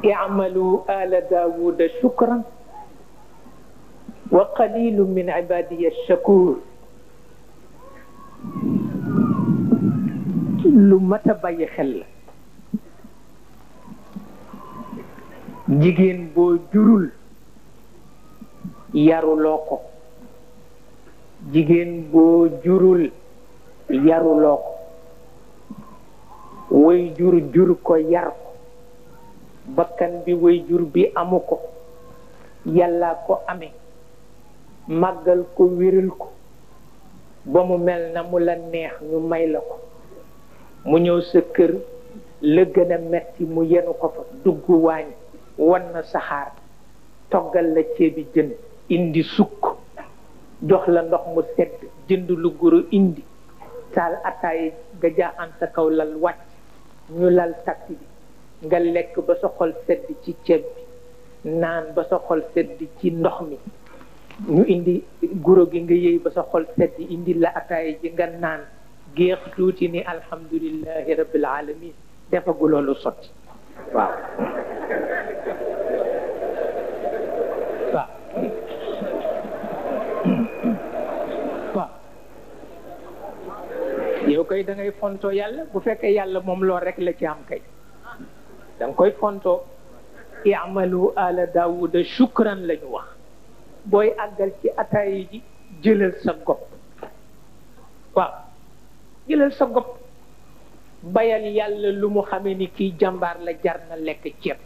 i'malu ala daawuda shukran wa qalilu min ibadiya shakur. lu mat a bàyyi xel la. jigéen boo jurul yaruloo ko, jigéen boo jurul yaruloo ko, way jur jur ko yar ko, bakkan bi way jur bi amu ko, yàlla ko amee, màggal ko wéral ko ba mu mel na mu la neex ñu may la ko, mu ñëw sa kër la gën a metti mu yenu ko fa dugg waañ wan na saxaar toggal la ceebi jën indi sukk jox la ndox mu sedd jënd lu guru indi taal ataay ga jaaxaan sa kaw lal wàcc ñu lal takk bi nga lekk ba sa xol sedd ci ceeb bi naan ba sa xol sedd ci ndox mi ñu indi guro gi nga yëy ba sa xol sedd indi la ataay ji nga naan géex tuuti ni alhamdulillahi rabbil alamin defagu loolu sotti. waaw waaw waaw yow kay da ngay fontoo yàlla. bu fekkee yàlla moom lool rek la ci am kay da nga koy fontoo. i'malu ala daawuda shukran lañu wax. booy àggal ci ataay ji jëlal sa gopp. waaw jëlal sa gopp bayal yàlla lu mu xamee ni kii jàmbaar la jar na lekk ceeb.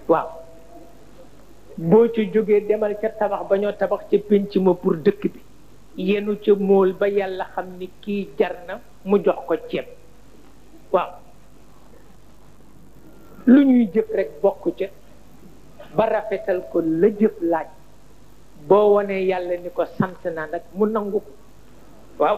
waaw boo ci jógee demal ca tabax ba ñoo tabax ca pénc ma pour dëkk bi yenu ca móol ba yàlla xam ni kii jar na mu jox ko ceeb. waaw lu ñuy jëf rek bokk ca ba rafetal ko la jëf laaj boo wonee yàlla ni ko sant naa nag mu nangu ko. waaw